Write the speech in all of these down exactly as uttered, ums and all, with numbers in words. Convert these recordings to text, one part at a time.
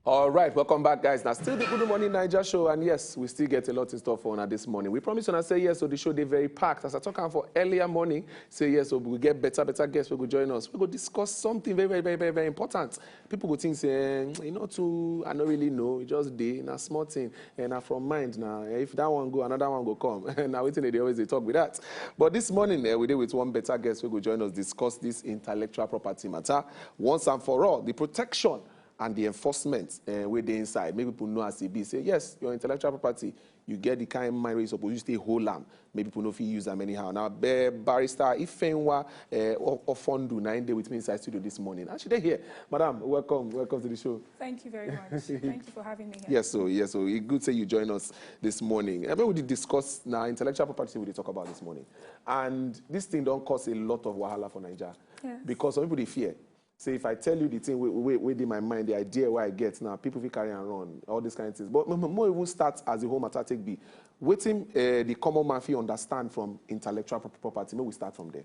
All right, welcome back, guys. Now, still the Good Morning Naija show, and yes, we still get a lot in store for una this morning. We promise una say yes, so the show dey very packed. As I talk am for earlier morning, say yes, so we get better, better guests wey go join us. We go discuss something very, very, very, very, very important. People go think say, eh, you know, too, I no really know. E just dey na small thing, and na from mind now. Eh, if that one go, another one go come. Now, wetin they dey always dey talk with that. But this morning, eh, we dey with one better guest wey go join us discuss this intellectual property matter once and for all. The protection and the enforcement, eh, wey dey inside. Make people know as e be. Say, yes, your intellectual property, you get the kind mind wey you suppose use take hold am. Make people no fit use am anyhow. Now, eh, Barrister Ifenwa, eh, O-, Ofondu, na im dey with me inside studio this morning. And she dey here. Madam, welcome. Welcome to the show. Thank you very much. Thank you for having me here. Yes, so, yes, so e good say you join us this morning. I mean, we dey discuss now intellectual property we dey talk about this morning. And this thing don cause a lot of wahala for Naija. Yes. Because some people dey fear. Say if I tell you the thing wey, wey, wey dey my mind, the idea wey I get now, people fit carry am run, all these kind of things. But mo, mo, mo even start as the whole matter take be. Wetin, eh, the common man fit understand from intellectual pro-, property? Make we start from there.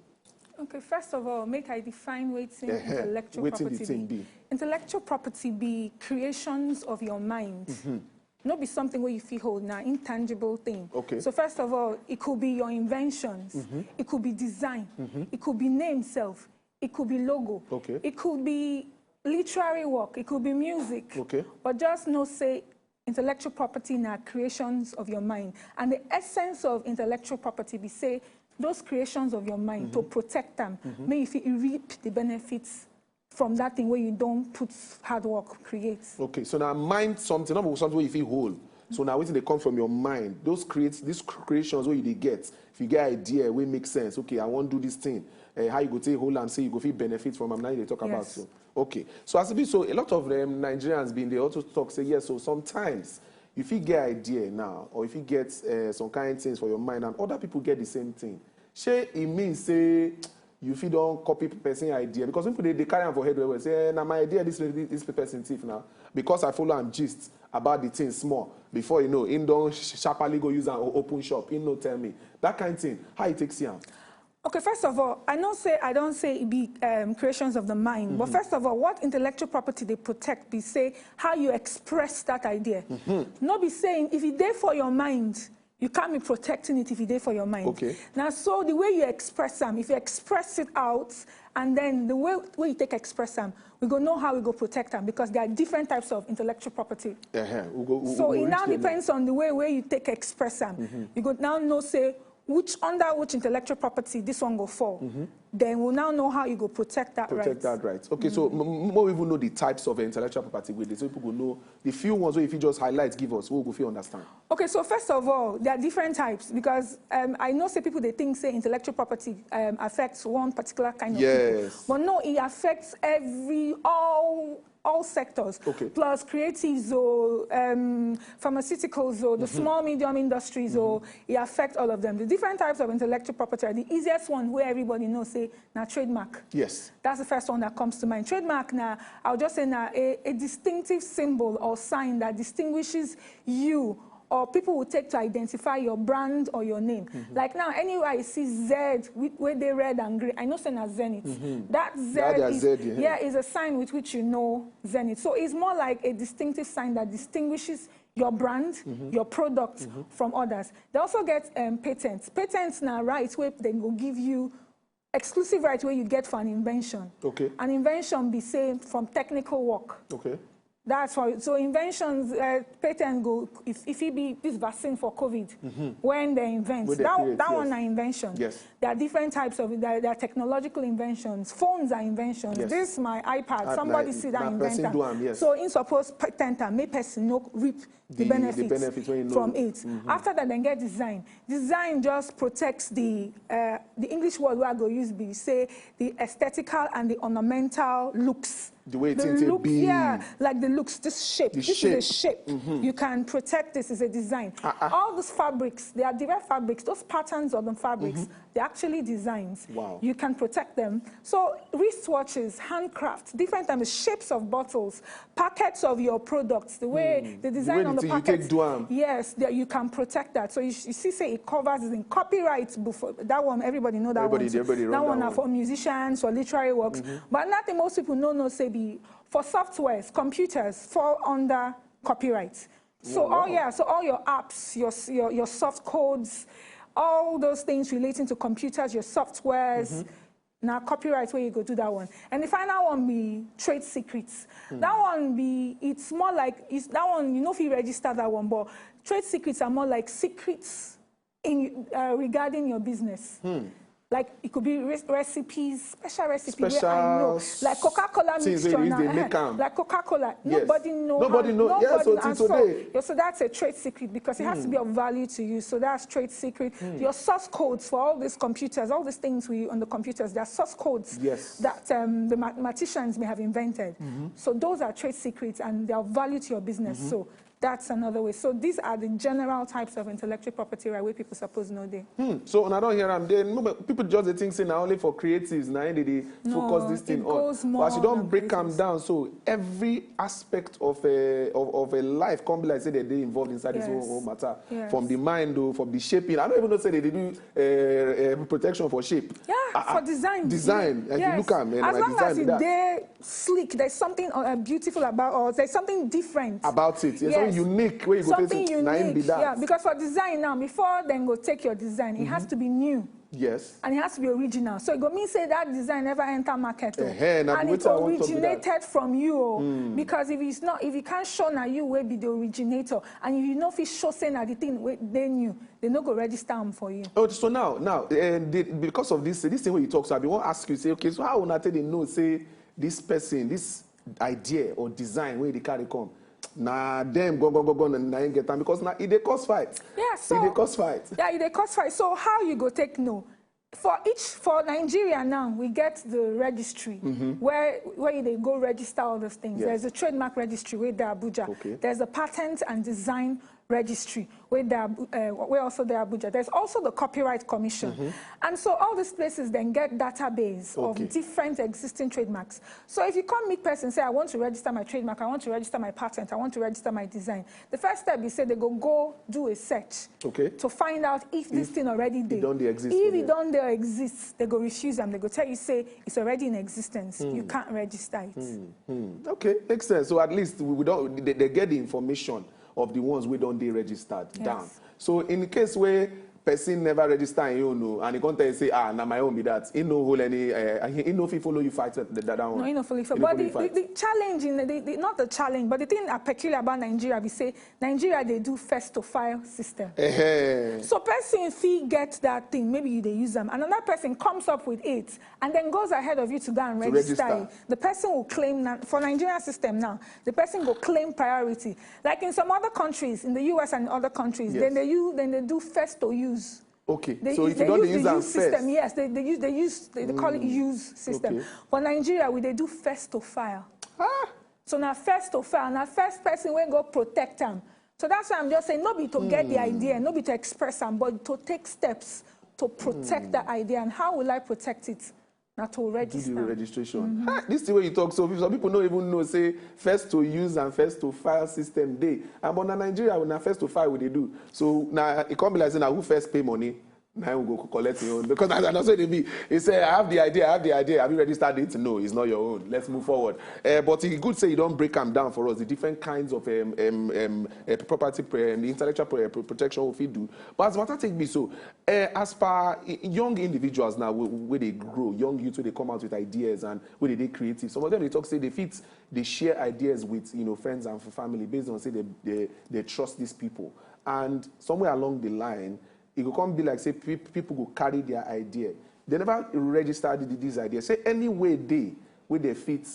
Okay, first of all, make I define wetin Ehen, intellectual wetin the property thing be. be. Intellectual property be creations of your mind. No be something wey you fit hold, na intangible thing. Okay. So first of all, it could be your inventions. It could be design. It could be name self. It could be logo. Okay. It could be literary work. It could be music. Okay. But just know say intellectual property na creations of your mind. And the essence of intellectual property be say those creations of your mind, to protect them, make you fit reap the benefits from that thing wey you don put hard work create. Okay, so now mind something, not something wey you fit hold. So now wetin dey come from your mind, those create, these cr-, creations wey you dey get. If you get idea wey make sense, okay, I wan do this thing. Eh, how you go take hold am, say you go fit benefit from am, now you dey talk about Yes. so. Okay, so as e be so, a lot of them Nigerians been dey also talk say yes. So sometimes you fit get idea now, or if you get, eh, some kind things for your mind, and other people get the same thing. Shey e mean say you fit don copy person idea? Because people dey, dey carry am for head well well. Say, "Eh, na my idea this, this, this person thief now." Because I follow am gist about the thing small, before you know, him don sh-, sharply go use am o-, open shop. Him no tell me. That kind thing, how you take see am? Okay, first of all, I know say, I don't say it be, um, creations of the mind, but first of all, what intellectual property dey protect be say how you express that idea. No be saying if e dey for your mind, you can't be protecting it if e dey for your mind. Okay. Now, so the way you express am, if you express it out, and then the way, way you take express am, we go know how we go protect am, because there are different types of intellectual property. Uh-huh. We go, we, So we go it reach now there now. depends on the way where you take express am. You go now know say which, under which intellectual property this one go fall. Then we'll now know how you go protect that Protect right. that right. Okay, so m-, m-, more even know the types of intellectual property with this, so people go know the few ones wey if you just highlight, give us, we go fit understand. Okay, so first of all, there are different types, because, um, I know say people dey think say intellectual property, um, affects one particular kind of Yes. people, but no, it affects every, all, all sectors. Okay. Plus creatives, or, um, pharmaceuticals, or the small medium industries, or it affects all of them. The different types of intellectual property are the easiest one where everybody knows say na trademark. Yes. That's the first one that comes to mind. Trademark na, I'll just say na a, a distinctive symbol or sign that distinguishes you, or people will take to identify your brand or your name. Like now, anywhere I see Z with, where they red and green, I know say na Zenith. That Z That their is, Z, yeah. yeah, is a sign with which you know Zenith. So it's more like a distinctive sign that distinguishes your brand, your product from others. They also get, um, patents. Patents na rights where they go give you exclusive right where you get for an invention. Okay. An invention be say from technical work. Okay. That's why. So inventions, uh, patent go, if, if it be this vaccine for COVID, when they invent Wey they that, create, that one yes. na invention. Yes. There are different types of, there, there are technological inventions. Phones are inventions. Yes. This my iPad. Ah, Somebody na, see that na person inventor. do am, yes. So in suppose patent am, make person no reap the, The, the benefits benefits when you know. from it. After that, then get design. Design just protects the, uh, the English word we are going to use be say the aesthetical and the ornamental looks. The way it The things take looks, be. yeah, like the looks, this shape. The This shape. is a shape. You can protect this as a design. Ah, ah. All those fabrics, they are derived fabrics. Those patterns of the fabrics, they're actually designs. Wow. You can protect them. So wristwatches, handcraft, different types, shapes of bottles, packets of your products, the way the The design way on the the thing you take packets. do am. Yes, that you can protect that. So you, sh- you see, say it covers it in copyright before that one. Everybody know that Everybody, one. So everybody run that that one are one. for musicians, for literary works. But nothing most people no know say be for softwares, computers fall under copyright. So Oh, all wow. Yeah, so all your apps, your s- your your soft codes, all those things relating to computers, your softwares. Now copyright, where you go do that one. And the final one be trade secrets. That one be it's more like it's that one you know if you register that one, but trade secrets are more like secrets in uh, regarding your business. Like it could be re- recipes, special recipe where I know, Special like Coca-Cola things wey mixture they use, now, they eh, make am. Like Coca-Cola, Yes. nobody know. Nobody how- know. Yeah, Nobody so know. till And so, today. yeah, so that's a trade secret because it has to be of value to you. So that's trade secret. Your source codes for all these computers, all these things we on the computers, they're source codes Yes. that um, the mathematicians may have invented. So those are trade secrets and they're of value to your business. So that's another way. So these are the general types of intellectual property right where people suppose know they. Hmm. So una don hear am. They, no, but people just dey think say na only for creatives na im dey dey focus No, this thing it on. Goes But more as you don than break am creatives. Down, so every aspect of a of, of a life come be like say they dey involved inside this whole, Yes. Whole matter. Yes. From the mind o, from the shaping. I don't even know say they dey do uh, uh, protection for shape. Yeah, Ah, ah, for design. Design. As Yes. you look am, eh, As like long design as be it that. They sleek, there's something uh, beautiful about, or there's something different About it. Yes. Yes. Something unique where you go Something say na im be unique. that. Yeah, because for design now, before then go take your design, it has to be new. Yes. And it has to be original. So it go mean say that design never enter market. Oh. Ehen, na the And way it I want to be that. Originated from you. Oh. Because if it's not, if you can't show now you will be the originator, and if you know if you show say now the thing wey dey new, they no go register them for you. Oh, so now, now, uh, the, because of this, this thing when you talk, so I be want ask you, say, okay, so how una take dey know say this person, this idea or design where they carry come, na them go go go go na, na im get am because na it dey cause fight. Yeah, so It dey cause fight. Yeah, it dey cause fight. So how you go take no? For each for Nigeria now, we get the registry where where you dey go register all those things. Yes. There's a trademark registry with the Abuja. Okay. There's a patent and design registry with the Abu- uh, where also the Abuja. There's also the copyright commission, and so all these places then get database Okay. Of different existing trademarks. So if you come meet person say I want to register my trademark, I want to register my patent, I want to register my design. The first step is say they go go do a search Okay. To find out if this thing already dey. Don dey exist If for e there. Don dey exist, they go refuse am. They go tell you say it's already in existence. You can't register it. Hmm. Okay, makes sense. So at least we, we don't they, they get the information of the ones we don't dey registered Yes. Down. So in case where person never register im own o, and he come tell you say ah na my own be that, he no hold any, uh, he, he no fit follow you fight the, the, that one. No, you know, fully. He no But follow the, you fight. The, the challenge in the, the, the not the challenge, but the thing that peculiar about Nigeria, we say Nigeria they do first to file system. Ehe. So person fee get that thing, maybe you they use them. Another person comes up with it and then goes ahead of you to go and To register, register. It. The person will claim that for Nigerian system now, the person will claim priority. Like in some other countries, in the U S and other countries, Yes. Then they use then they do first to use. Okay, They, so if they you don't use use the am use system, first, yes, they, they use they use they, they call it use system. Okay. For Nigeria, we they do first to file. So now first to file, now first person will go protect them. So that's why I'm just saying, no be to get the idea, no be to express them, but to take steps to protect that idea. And how will I protect it? Not to do register. The registration. Ah, this thing wey you talk so some people no even know say first to use and first to file system dey, and but na Nigeria na first to file we dey do. So na e come be like say na who first pay money na him go collect him own, because as I know say dey be, he say I have the idea, I have the idea, have you registered it? No, it's not your own, let's move forward. Uh, but e good say you don break am down for us, the different kinds of um, um, um, uh, property, um, intellectual pro- pro- protection we fit do. But as matter take be so, uh, as per i- young individuals now wey, wey dey grow, young youth wey dey come out with ideas and wey dey dey creative, some of them dey talk say they fit dey share ideas with, you know, friends and family based on say they, they, they trust these people. And somewhere along the line, e go come be like say pe- people go carry their idea. They never register th- this idea. Say any way dey wey they fit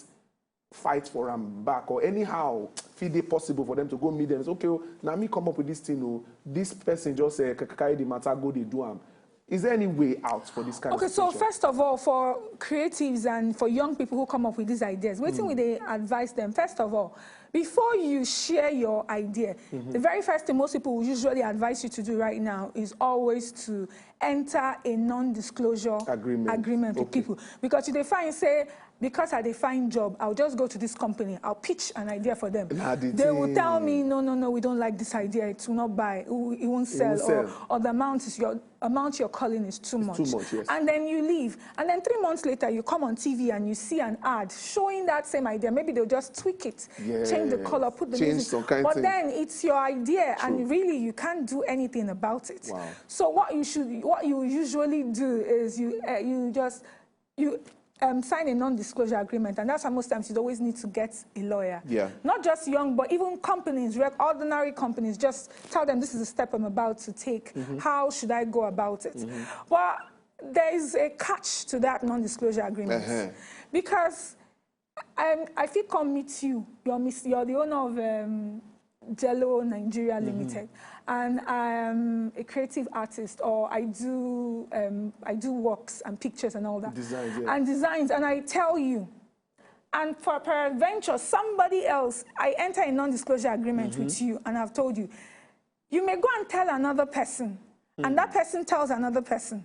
fight for am back, or anyhow fit dey possible for them to go meet them. Say, okay, oh, na me come up with this thing. Oh, this person just uh, c- carry the matter, go dey do am. Is there any way out for this kind Okay, of so situation? First of all, for creatives and for young people who come up with these ideas, what Hmm. we they advise them? First of all, before you share your idea, Mm-hmm. the very first thing most people will usually advise you to do right now is always to enter a non-disclosure Agreement. agreement with Okay. people. Because if they find, say, because I dey find job, I'll just go to this company. I'll pitch an idea for them. Na the They will thing. Tell me, "No, no, no, we don't like this idea. It will not buy. It will- it won't sell." won't Or, sell. or the amount is your amount you're calling is too much. Too much, yes. And then you leave. And then three months later, you come on T V and you see an ad showing that same idea. Maybe they'll just tweak it, change the Yes. color, put the Change music. some kind But thing. Then it's your idea, True. And really you can't do anything about it. Wow. So what you should, what you usually do is you uh, you just you um, sign a non-disclosure agreement, and that's why most times you always need to get a lawyer. Yeah. Not just young, but even companies, reg- ordinary companies. Just tell them, "This is the step I'm about to take. Mm-hmm. How should I go about it?" But there is a catch to that non-disclosure agreement. Uh-huh. Because um, I feel come meet you. You're, mis- you're the owner of um, Jello Nigeria Mm-hmm. Limited, and I'm a creative artist, or I do um, I do works and pictures and all that, Designs, yeah. And designs, and I tell you, and for peradventure, somebody else, I enter a non-disclosure agreement Mm-hmm. with you, and I've told you, you may go and tell another person, and that person tells another person.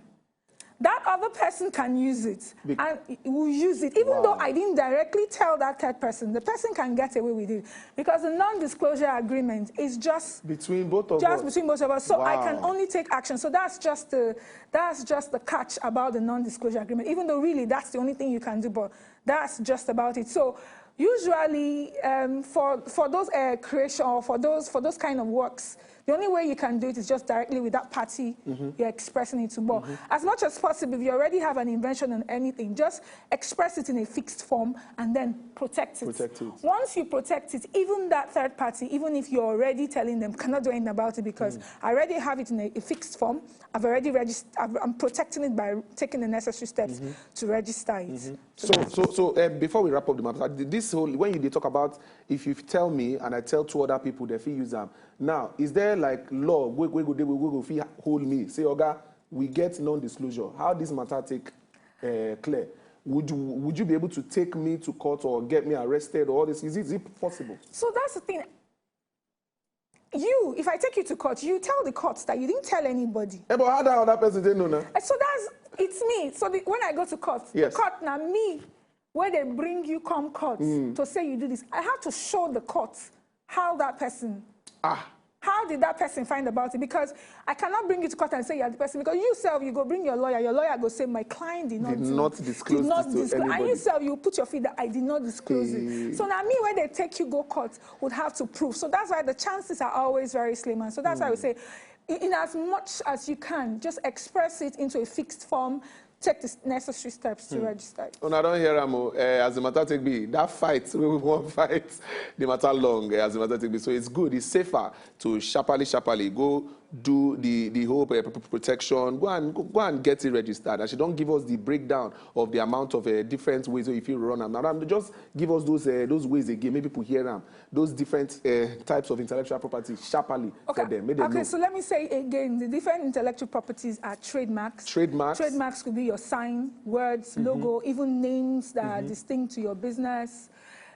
That other person can use it, Bec- and will use it, even though Wow. I didn't directly tell that third person. The person can get away with it because the non-disclosure agreement is just Between both of just us. Between both of us. So I can Wow. Only take action. So that's just the that's just the catch about the non-disclosure agreement. Even though really that's the only thing you can do, but that's just about it. So usually um, for for those uh, creation or for those for those kind of works, the only way you can do it is just directly with that party Mm-hmm. you're expressing it to. But as much as possible, if you already have an invention on anything, just express it in a fixed form and then protect it. Protect it. Once you protect it, even that third party, even if you're already telling them, cannot do anything about it because Mm. I already have it in a, a fixed form. I've already registered. I'm protecting it by taking the necessary steps Mm-hmm. To register it. So, so, so uh, before we wrap up the matter, th- this whole when you dey talk about if you tell me and I tell two other people, they fit use am. Now, is there like law wey wey go dey wey go fit hold me? Say, "Oga, we get non-disclosure." How this matter take uh, clear? Would you would you be able to take me to court or get me arrested or all this? Is it, is it possible? So that's the thing. You, if I take you to court, you tell the court that you didn't tell anybody. Eh, but how that other person dey know now? Eh, So that's it's me. So the, when I go to court, Yes. The court na me where they bring you come court to say you do this. I have to show the court how that person Ah, how did that person find about it? Because I cannot bring you to court and say you're the person. Because you self, you go bring your lawyer. Your lawyer go say, "My client did not Did do- not disclose did not this to disclose." And anybody. You self, you put your feet that I did not disclose Eh. it. So now me, when they take you go court, would have to prove. So that's why the chances are always very slim. And so that's why we say, in, in as much as you can, just express it into a fixed form. Take the necessary steps to register it. Una don hear am o. Eh, as the matter take be, that fight wey we wan fight, the matter long. Eh, as the matter take be, so it's good. It's safer to sharply, sharply go do the the whole uh, p- p- protection. Go and go, go and get it registered. And she don give us the breakdown of the amount of uh, different ways wey you fit run am. Now, just give us those uh, those ways again. Make people hear am. Those different uh, types of intellectual property sharply Okay. for them. Make them Okay, know. So let me say again, the different intellectual properties are trademarks. Trademarks. Trademarks could be your sign, words, Mm-hmm. logo, even names that are distinct to your business.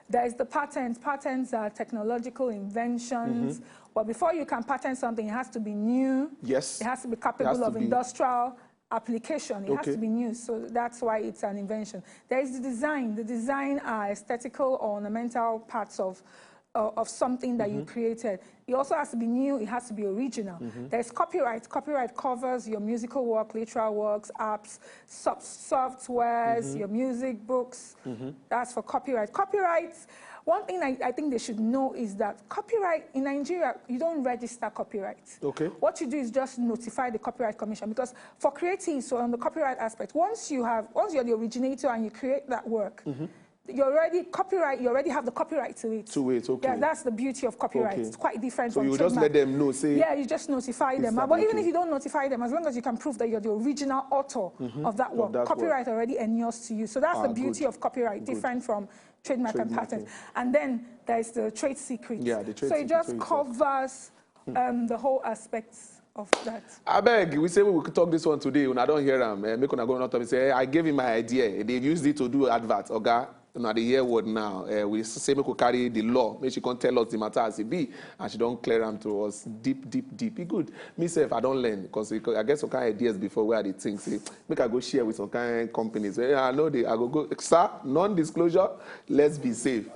There is the patent. Patents are technological inventions. Mm-hmm. But before you can patent something, it has to be new. Yes. It has to be It capable has to of be. Industrial application. It has Okay. To be new. So that's why it's an invention. There is the design. The design are aesthetical or ornamental parts of uh, of something that you Mm-hmm. created. It also has to be new. It has to be original. There's copyright. Copyright covers your musical work, literary works, apps, soft softwares, Mm-hmm. your music, books. That's for copyright. Copyright. One thing I, I think they should know is that copyright in Nigeria, you don't register copyright. Okay. What you do is just notify the Copyright Commission, because for creatives, so on the copyright aspect, once you have, once you're the originator and you create that work, Mm-hmm. you already copyright. You already have the copyright to it. To it, okay. Yeah, that's the beauty of copyright. Okay. It's quite different So from you just let trademark. Them know, say Yeah, you just notify them. But exactly, even okay. If you don't notify them, as long as you can prove that you're the original author Mm-hmm. of that Of work, that work. Copyright already inures to you. So that's Ah, the beauty good. Of copyright, Good. Different from trademark and Trademark, patent. And then there's the trade secret. Yeah, the trade So it secret, just trade secret. Covers um, the whole aspects of that. Abeg, we say we could talk this one today. Una don hear am. Eh, make una go on top. Say, "Eh, I gave him my idea. They used it to do advert." Oga, Now the year word now, uh, we say make we carry the law, make she come tell us the matter as e be, and she don clear am to us deep, deep, deep. E good. Me sef, I don learn because I get some kind of ideas before where I dey think say make I go share with some kind companies. Eh, I know they, I go go sir, non-disclosure. Let's be safe.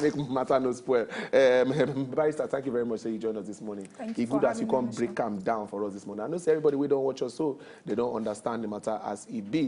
Make matter no spoil. Um, Barrister, thank you very much. Say you joined us this morning. Thank E you for good as you having come me, break am down for us this morning. I know say everybody wey don watch us so they don understand the matter as e be.